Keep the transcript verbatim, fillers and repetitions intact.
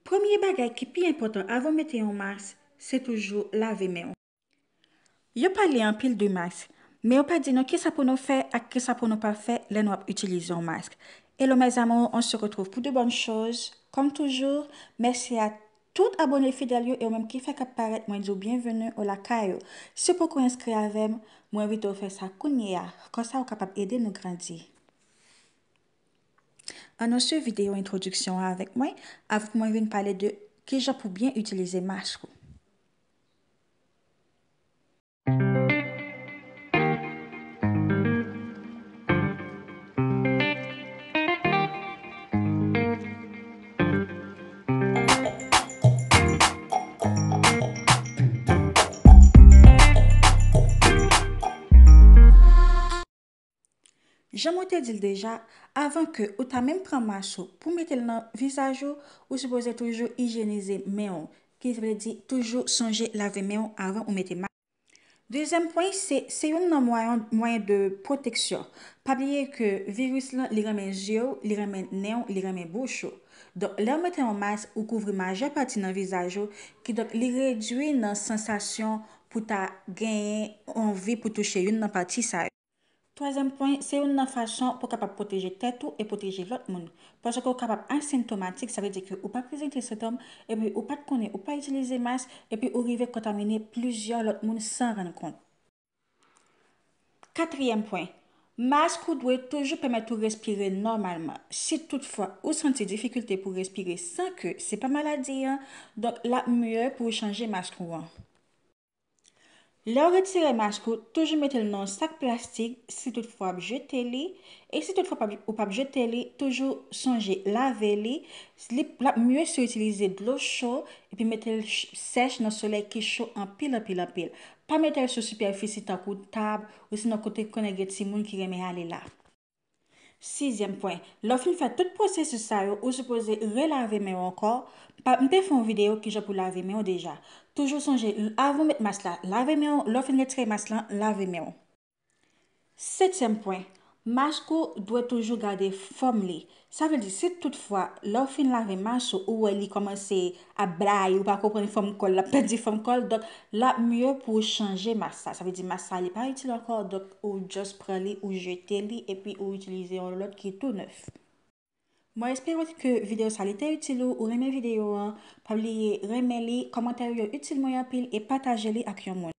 Premye bagay ki pi enpòtan avan w mete yon mas, se toujou lave men w. Yo pale anpil de mas, men yo pa di nou kisa pou nou fè ak kisa pou nou pa fè lè nou ap itilize yon mas. Hello mes amours, on se retrouve pour de bonnes choses. Comme toujours, mèsi a tout abone fidèl yo e ou menm ki fèk ap parèt, mwen di w byenveni o lakay ou. Si w poko enskri avè m, mwen envite w fè sa kounye a, konsa ou kapab ede nou grandi. Ann nou swiv videyo entwodiksyon an avèk mwen, avan mwen vin pale de kijan pou byen itilize mas ou. Jan mwen te di l deja, avan ke ou ta menm pran mas ou pou mete l nan vizaj ou, ou sipoze toujou ijeneze men w, ki vle di toujou sonje lave men w avan ou mete mas. Dezyèm pwen, se, se youn nan mwayen, mwayen de pwoteksyon. Pa bliye ke viris lan, li renmen zye w, li renmen nen w, li renmen bouch ou. Donk, lè w mete yon mas, ou kouvri majè pati nan vizaj ou, kidonk li redui nan sansasyon pou ta genyen anvi pou touche youn nan pati sa yo. Twazyèm pwen, se youn nan fason pou w kapab pwoteje tèt ou e pwoteje lòt moun. Paske w kapab asentomatik, sa vle di ke ou pa prezante sentòm, epi ou pa t konnen, ou pa itilize mas, epi ou rive kontamine plizyè lòt moun san rann kont. Katriyèm pwen, mas ou dwe toujou pèmèt ou respire nòmalman. Si toutfwa ou santi difikilte pou respire san ke se pa maladi an, donk l ap mye pou w chanje mas ou an. Lè w retire mas ou, toujou mete l nan yon sak plastik si toutfwa w ap jete li. E si toutfwa w p ap, ou p ap jete li, toujou sonje lave li. Li, l ap mye si w itilize dlo cho epi mete l ch-, sèch nan solèy ki cho anpil, anpil, anpil. Pa mete l sou sipèfisi tankou tab, osinon kote konnen gen timoun ki renmen ale la. Sizyèm pwen, lè w fin fè tout pwosesis sa yo, ou sipoze relave men w ankò. Pa, m te fè yon videyo kijan pou lave men w deja. Toujou sonje, l-, avan w met mas la, lave men w. Lè w fin retire mas lan, lave men w. Setyèm pwen, mas ou dwe toujou gade fòm li. Sa vle di, si toutfwa, lè w fin lave mas ou, ou wè li kòmanse ap blayi, ou pa konprann fòm kò l, l ap pèdi fòm kò l, donk, l ap mye pou w chanje mas sa. Sa vle di, mas sa, li pa itil ankò, donk, ou just pran li, ou jete li, epi ou itilize yon lòt ki tou nèf. Mwen espere ke videyo sa li te itil ou, ou renmen videyo an, pa bliye renmen li, kòmantè yo itil mwen anpil e pataje li ak yon moun.